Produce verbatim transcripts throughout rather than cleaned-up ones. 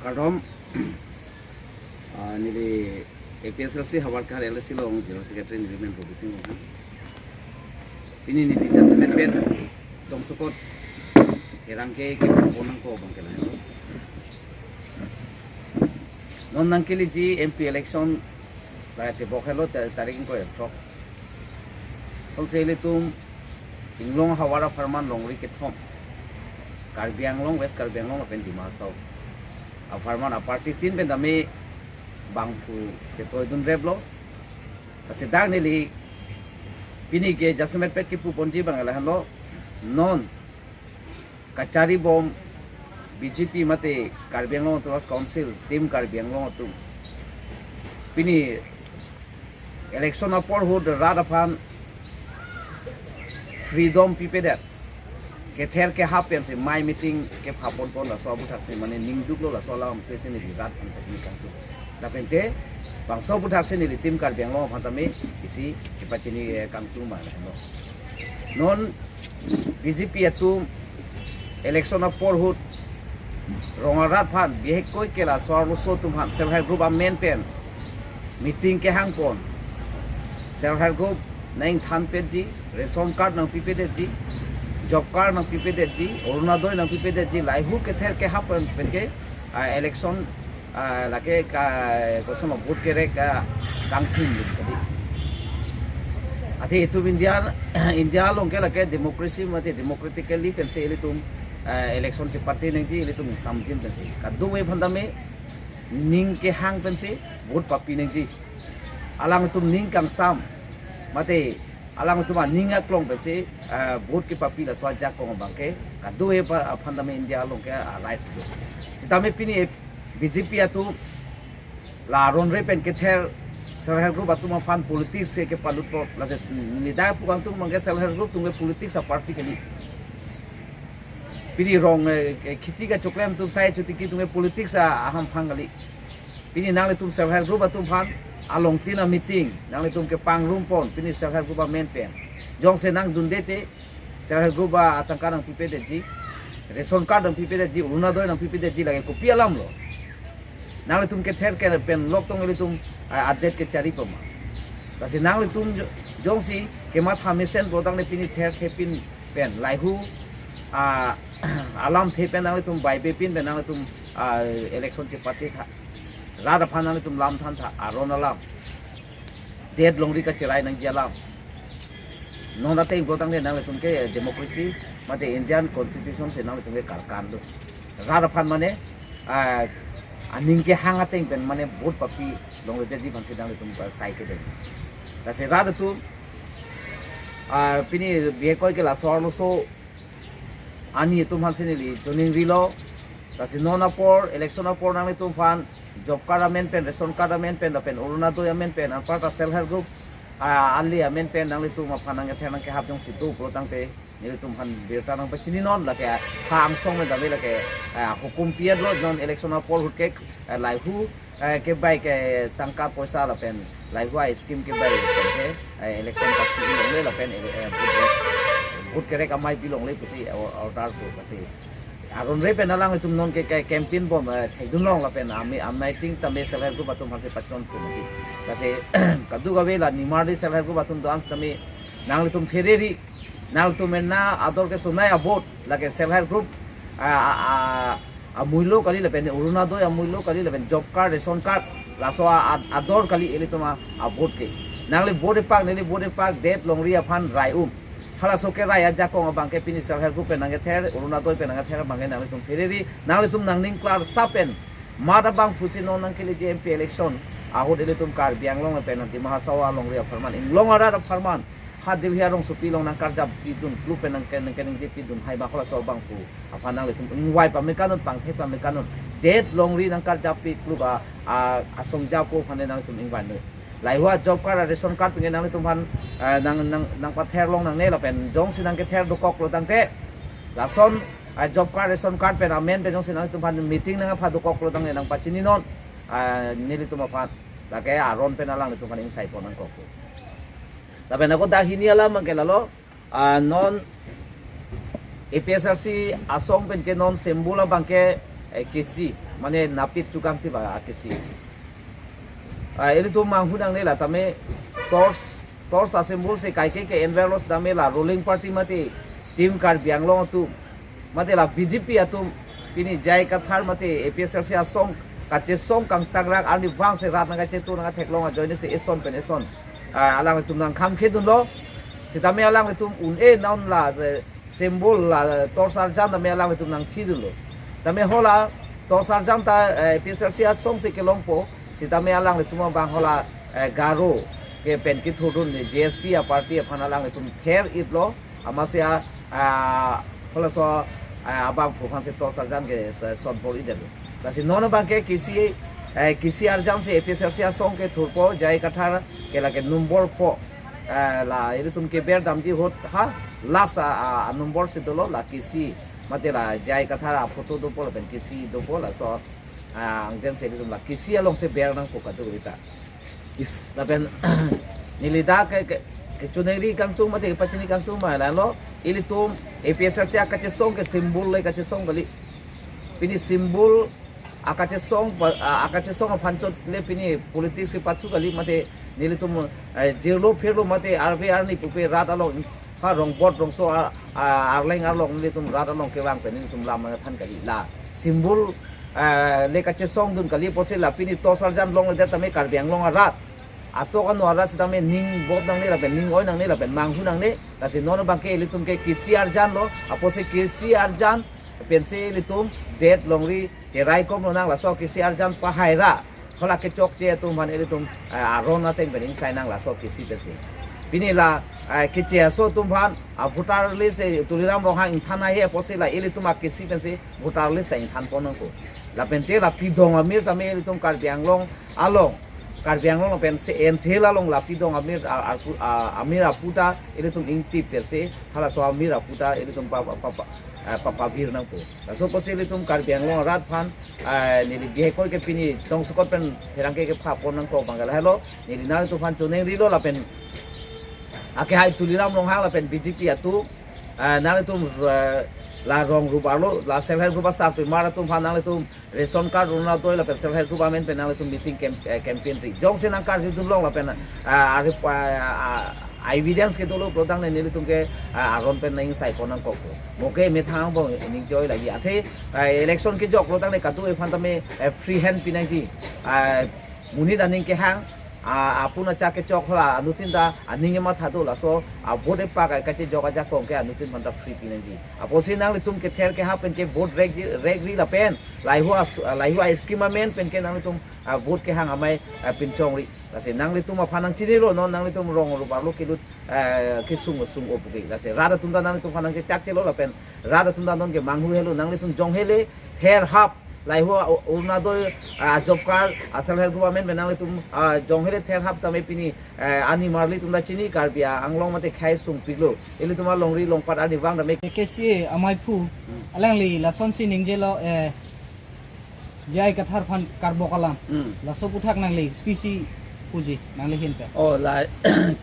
Kardom, ah, neli A P S L C Havarkar L A C along General Secretary neli men Robi Sing Ronghang. Pini neli jasemet pen tong sokot kerang ke ke ponang ko abang ke lain. Non nangkeleji M P election la tebok helo ta-, tarik ingkoi ra throk. Sonse ilitum Inglong ahavar apharman longri kethom, Karbi Anglong, West Karbi Anglong lapen Dima Hasao apharman aparty tin pen tame bangphu chetoidun replo. Lasi dak neli pini ke jasemet pen kipu ponji abang lahenlo. Non kachari bom B J P mate Karbi Anglong Autonomous Council, Team Karbi Anglong atum pini election apor ahut rat aphan freedom pipedet, kether kehap pensi mei meeting kepha ponpon laso aputhak si mane ningduklo, laso alam athe si neli rat aphan pachini kangtung. Lapente bangso aputhak si neli Team Karbi Anglong aphan tame isi kepachini, eh, kangtung ma lahenlo. Non B J P atum election apor ahut rong arat aphan, bihekkoi ke laso arloso atum aphan self help group amen pen meeting kehang pon. Self help group nangthan petji, ration card nangpipedetji, job card nangpipedetji, Orunodoi nangpipedetji, lahei hu kether kehap pen, pen ke, ah, election, ah, lake ka, kosonlo, vote kerek, ah, kangthim lim kali. Athe itum India, India along ke lake democracy mate democratically pensi ilitum, ah, election chepate nangji, ilitum samjin pensi. Kadokave aphan tame ning kehang pensi vote papi nangji. Alangtum ning kangsam mate alangtum aning aklong pensi, ah, vote kepapi laso ajakong abang ke kadokave aphan tame India along ke, ah, right do. Sitame pini B J P atum la aron re pen kether self help group atum aphan politics ke kepalut po, lasi neli dak pu kangtung abang ke self help group atum ke politics aparty kali. Pini rong, eh, kheti kachoklem atum sai chotiki atum ke politics a, ahamphang kali. Pini nanglitum self help group atum aphan along tin ameeting nanglitum kepangrum pon, pini self help group amen pen. Jongsi nangdunde te self help group atangka nangpipedetji, ration card nangpipedetji, Orunodoi nangpipedetji, lake kopi alamlo? Nanglitum kether ke pen lok tong ilitum, ah, adet kechari pama. Lasi nanglitum jo-, jongsi kematha mesen botang le pini therthe pin pen lahei hu, ah, alamthe pen nanglitum baibe pin pen nanglitum, ah, election chepate tha. Rat aphan nanglitum lamthan tha, aron alam. Det longri kacherai nangji alam. Non ateng botang le nanglitum ke democracy mate Indian Constitution si nanglitum ke karkan do. Rat aphan mane, ah, aning kehang ateng pen mane vote papi longri detji aphansi nanglitum, ah, sai kedeng. Lasi rat atum, ah, pini bihekkoi ke laso arloso ani atum aphansi neli choningrilo. Lasi non apor, election apor nanglitum aphan job card amen pen, ration card amen pen, lapen Orunodoi amen pen, anparta self help group, ah, ali amen pen nanglitum aphan nangkether nangkehap jongsi do pulotangte nelitum aphan birta nangpachini non, lake ha angsong me dame lake, ah, hukum pietlo, non election apor ahut ke, ah, lahei hu, eh, kebai ke tangka poisa lapen lahei hu a-scheme kebai ke, eh, election kapi longle lapen, eh, eh, vote, vote kerek amei pi longle pusi, eh, order pu pusi. Aron re pen alanglitum non ke, ke campaign bom, eh, thekdun long lapen ami, amei ting tame self help group atum aphansi pachon pu mati. Lasi kadokave la nimarli self help group atum do-an sitame nanglitum phereri, nanglitum ena ador ke sonai a-vote, lake self help group, ah, ah, ah, amuilo kali lapen Orunodoi amuilo kali lapen job card, ration card, laso a, a, ador kali ilitum a, a-vote ke. Nangli vote pak, neli vote pak, det longri aphan rai um. Halaso kerai ajakong abang ke pini self help group pen nangkether, Orunodoi pen nangkether abang ke nanglitum phereri, nanglitum nangning klarsap pen. Mada bangphusi non nangkeleji M P election ahut ilitum Karbi Anglong pen Dima Hasao alongri apharman, Inglong arat apharman, ha Delhi arongsopi along nangkarjap pidun, kluk pen nangke, nangkeningje pidun, hai ma halaso bangphu aphan nanglitum ingvai pame kanun, pangthek pame kanun. Det longri nangkarjap pi kluk a, a, asong japo aphan nanglitum ingvai noi. Lahei hu a-job card, a-ration card pen ke nanglitum aphan, eh, nang, nang, nangpather long nangne lapen jongsi nangkether dokoklo tangte, lason, eh, job card, ration card pen amen pen jongsi nanglitum aphan meeting nangpha dokoklo tangte nangpachini non, eh, nelitum aphan, lake aron pen alanglitum aphan ingsai pon nangkoklo. Lapen ako dak hini alam abang ke lalo, ah, non A P S L C asong pen ke non symbol abang ke, eh, kesi. mane napit chukang tiba akisi. Ah, ilitum manghu nangne la tame torch, torch a-symbol si kaike ke enverlos tame la ruling party mate Team Karbi Anglong atum mate la B J P atum pini J I Kathar mate A P H L C asong kachesong kangtangrak arnivang si rat nangkachetu nangkatheklong ajoine si eson pen eson, ah, alanglitum nangkhamkhedunlo. Sitame alanglitum un-e non la, eh, symbol la, eh, torch arjan tame alanglitum nangthidunlo. Tame hala torch arjan ta, eh, A P H L C asong si kelongpo. Sitame alanglitum abang hala, eh, Garo ke pen kithurdun J S P a-party aphan alanglitum ther-itlo. Amatsi a, ah, halaso, ah, abangphu aphan si torch arjan ke so-, sotbor-idetlo. Lasi non abang ke kisi, eh, kisi arjan si A P H L C asong kethurpo, J I Kathar ke lake number four. Eh, la ilitum keber damji ahut ha last a, a, a number si dolo la kisi mate la J I Kathar a-photo dopo lapen kisi dopo, laso, ah, angdeng si ilitum la kisi along si ber nangpo kadokave ta. Is. Lapen neli dak ke, ke, kechoningri kangtung mate kepachini kangtung ma lalo, ilitum A P H L C akachesong ke symbol le kachesong kali. Pini symbol akachesong pa-, a-, akachesong aphan chot le pini politics si pathu kali mate nelitum, eh, jirlo phirlo mate arve arni pupe rat along ha rongbot rongso a, a, arleng arlong nelitum rat along kevang pen nelitum lam nangthan kali. La symbol, eh, le kachesongdun kali apotsi la pini torch arjan longledet tame Karbi Anglong arat atok ano arat sitame ning bot nangne lapen ning oi nangne lapen manghu nangne. Lasi non abang ke ilitum ke kisi arjanlo, apotsi kisi arjan pensi ilitum det longri cheraikomlonang, laso kisi arjan pahai ra hala kechokche atum aphan ilitum, eh, aron ateng pen ingsainang laso kisi pensi. Pini la, eh, keche aso atum aphan a-voter list, eh, Tuliram Ronghang ingthan haihe apotsi la ilitum akisi pensi voter list ta ingthanpon nangpo. Lapen te la pidong amir tame ilitum Karbi Anglong along, Karbi Anglong pensi N C Hills along la pidong amir a-, arpu-, a-, amir apu ta ilitum ingtip pensi halaso amir apu ta ilitum pa, pa, pa, pa, eh, papavir nangpo. Laso apotsi ilitum Karbi Anglong arat aphan, eh, neli bihek koi ke pini tongsekot pen pherangke kephapon nangkok abang ke lahelo, neli nanglitum aphan choningrilo lapen akehai Tuliram Ronghang lapen B J P atum, eh, nanglitum, eh, la rong rup arlo, la self help group asarpimar atum aphan nanglitum ration card, Orunodoi lapen self help group amen pen nanglitum meeting camp-, eh, campaign ri. Jongsi nangkarjudunlong lapen, ah, ari pa, ah, evidence ke dolo pulotangte nelitum ke, ah, aron pen nang-ingsaipon nangkokpo. Mo ke methang abang ningje-oi lagi. Athe, ah, election kejok pulotangte kadokave aphan tame, eh, free hand pinangji. Ah, monit aning kehang, ah, apun achak kechok hala anuttin ta aning ematha do, laso, ah, vote epak kachejok ajakong ke anuttin aphanta free pinangji. Apotsi nanglitum kether kehap pen ke vote rek ji, rek ri lapen lahei-hui as-, lahei-hui scheme amen pen ke nanglitum, ah, vote kehang amei, ah, pinchongri. Lasi nanglitum aphan nangchinilo, non nanglitum rong rup arlo kelut, ah, kesung sung-o puke. Lasi rat atum ta nanglitum aphan nangchechakchelo lapen rat atum ta non ke manghu helo, nanglitum jong hele ther hap lahei-hui a-, Orunodoi, ah, job card, a-self help group amen pen nanglitum, ah, jong hele ther hap tame pini, eh, arni marli atum ta chini Karbi Anglong mate khei sungpiklo. Ilitum alongri longpat arnivang tame. K K C A amaiphu, alangli lasonsi ningjelo, eh, J I Kathar aphan karbok alam. Hmm. Laso aputhak nangli pisi puji, nangli ahin pen. Oh, la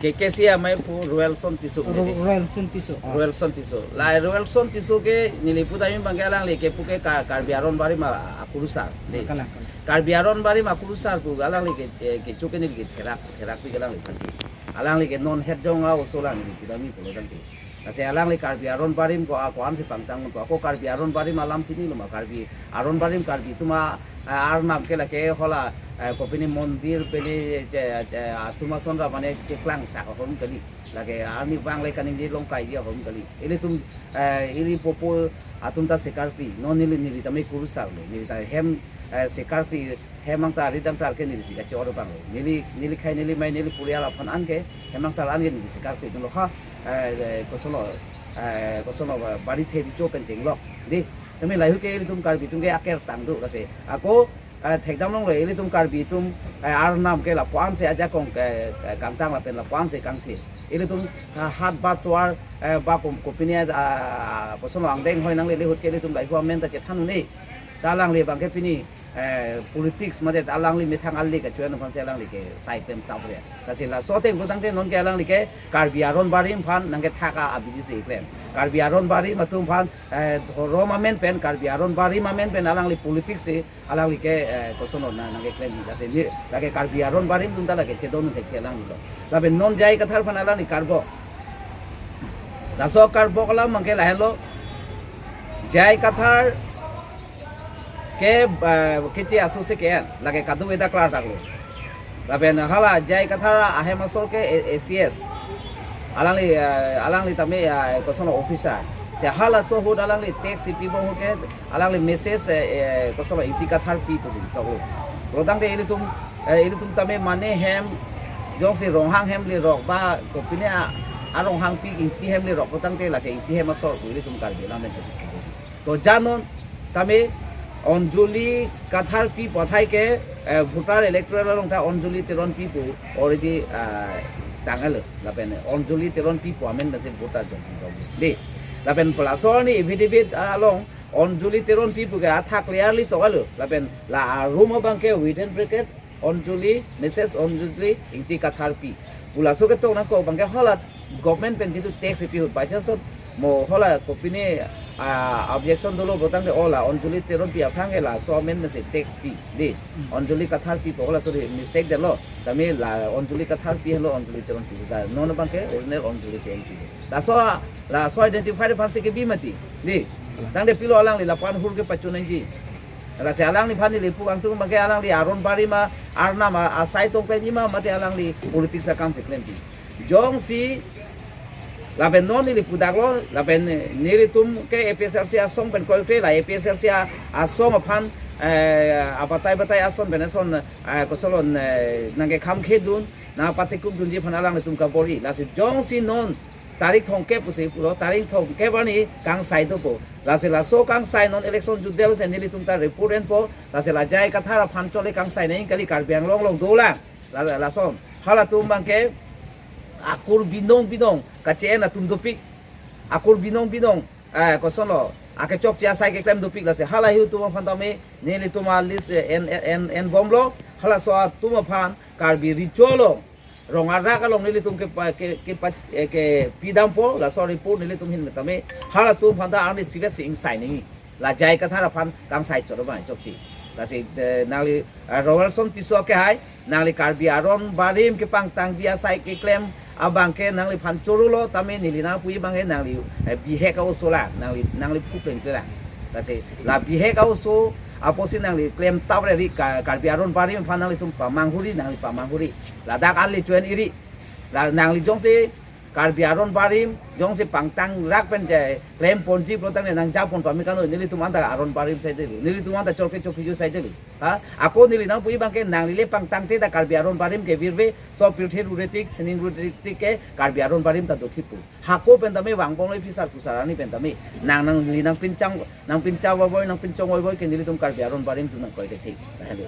K K C A amaiphu Royalson Tisso Ro-, neli. Royalson Tisso, ah. Royalson Tisso. La Royalson Tisso ke neli putami abang ke alangli kepu ke Ka-, Karbi Aron Barim akurusar. Dei. Kalang, kalang. Karbi Aron Barim akurusar pu alangli ke, eh, kecho ke neli ke therak, therak pi ke alangli tangte. Alangli ke non het jong a-oso lang neli putami pulotangte. Lasi alangli Karbi Aron Barim ko a ko-ansi pangtang ko, ako Karbi Aron Barim alam chinilo ma, Karbi Aron Barim Karbi atum a, a, arnam ke lake hala, eh, kopine mondir pele, eh, eh, atum ason ra mane keklang sak ahormu kali. Lake arnivang le kaningje longkaiji ahormu kali. Ilitum, eh, ili popo atum ta sekarpi. Non neli, neli tame kurusarlo. Neli ta hem, eh, sekarpi hem angta ridang tar ke neli si kachoro abanglo. Neli, neli khei neli mei neli purial aphan an ke hem angta an ke neli sekarpidunlo ha, eh, eh, kosono, eh, kosono, eh, bari the bicho pen chenglok. Dei, tame lahei-hui ke ilitum Karbi atum ke aker tang do lasi. Ako, eh, thekdam longlo ilitum Karbi atum, eh, arnam ke lapu-ansi ajakong ke, eh, kangtang lapen lapu-ansi kangthe. Ilitum, eh, hat ba tovar, eh, ba kom-, kopine, ah, kosono angdeng hoi nanglele ahut ke ilitum lahei-hui amen ta chethan un-e. Ta alangli abang ke pini eh, politics mate alangli methang ali kachoan aphansi alangli ke sai klem tap re. Lasi laso ateng pulotangte non ke alangli ke Karbi Aron Barim aphan nangkethak abidi si klem. Karbi Aron Barim atum aphan, eh, dhorom amen pen, Karbi Aron Barim amen pen alangli politics si alangli ke, eh, koson na nangkeklem. Lasi ne lake Karbi Aron Barim atum ta lake chedon thekthe alanglilo. Lapen non J I Kathar aphan alangli karbok. Laso karbok alam abangke lahenlo. J I Kathar ke, eh, keche aso si ke-en, lake kadokave ta klardak lo. Lapen hala J I Kathar ahem asor ke A-, A C S. Alangli, eh, alangli tame, eh, koson officer. Si halaso ahut alangli text si pibom ahut ke, alangli message, eh, eh, koson Ingti Kathar pi pusi tok lo. Pulotangte ilitum, eh, ilitum tame mane hem, jongsi Ronghang hem le rok ba kopine a, a Ronghangpi Ingti hem le rok pulotangte lake Ingti hem asor pu ilitum Karbi alam pen. To janon tame Anjali Kathar pi pu athai ke, eh, voter electoral along ta Anjali Teronpi pu already, ah, tanglo. Lapen Anjali Teronpi pu amen pensi voter jong jong. Dei. Lapen palaso arni affidavit, ah, along Anjali Teronpi pu ke athak clearly toklo. Lapen la arum abangke within bracket Anjali, Missus Anjali Ingti Kathar pi. Pu laso ketok nangkok abangke hala government pen jitu text pi ahut by chance of mo hala kopine, ah, objection dolo pulotangte ola Anjali Teronpi aphrang ke laso amen pensi text pi. Dei. Anjali Kathar pi pu hala sorry mistake detlo. Tame la Anjali Kathar pi helo Anjali Teronpi. Da non abangke original Anjali Teronpi. Laso, laso identify aphansi kebi mati. Dei. Tangte pilo alangli lapu-an hur kepachun nangji. Lasi alangliphan neli pu angtung abangke alangli Aron Barim a, arnam a, asai tong klem ji ma mate alangli politics akam si klemji. Jongsi lapen non neli pudaklo, lapen nelitum ke A P H L C asong pen kroikre, la A P H L C a, asong aphan, eh, abatai batai ason pen ason, eh, koson, eh, nangkekham khedun, nangpatikuk dunji aphan alanglitum kabor-i. Lasi jongsi non tarik thomkep pusi pulo, tarik thomkep arni kangsai dopo. Lasi laso kangsai non election jutdetlo te nelitum ta report enpo. Lasi la J I Kathar aphan chole kangsai nangji kali, Karbi Anglong along dolang. La, la, lason. Halatum abangke akur binong binong kache-en atum dopik. Akur binong binong, eh, kosonlo, akechokche asai keklem dopik, lasi hala ahiutum aphan tame nelitum a list, eh, en, en, en, enbomlo. Halaso atum aphan Karbi Recho along, rong arak along nelitum kepa, ke, kepa, eh, kepi dampo, laso report nelitum ahin tame halatum aphan ta arni sibet si ingsai nangji. La J I Kathar aphan kangsai choro abang chokche. Lasi, eh, nangli, eh, Robertson Tisso ke hai, nangli Karbi Aron Barim kepangtangji asai keklem abangke nangliphan chorolo tame neli nangpuji abangke nangli, eh, bihek a-oso lang, nangli, nangli phupleng lang. Lasi la bihek a-oso apotsi nangli klem tap re ri Ka-, Karbi Aron Barim aphan nanglitum pamanghuri, nangli pamanghuri. Ladak ali chuen iri. La nangli jongsi Karbi Aron Barim jongsi pangtang rak pen je klem ponji pulotangte nang japon pame kano, nelitum anta Aron Barim saidelo, nelitum anta chorke chorke ju saidelo. Ha? Ako neli nangpuji abangke nangli le pangtangte ta Karbi Aron Barim ke virve, so pirthe ruretik, sining ruretik ke Karbi Aron Barim ta dothip pu. Hako pen tame vangbomlo officer pusar arni pen tame. Nang, nangli nangpinchang, nangpinchang voivoi, nangpinchong voivoi ke nelitum Karbi Aron Barim atum nangkroidet thik. Hello.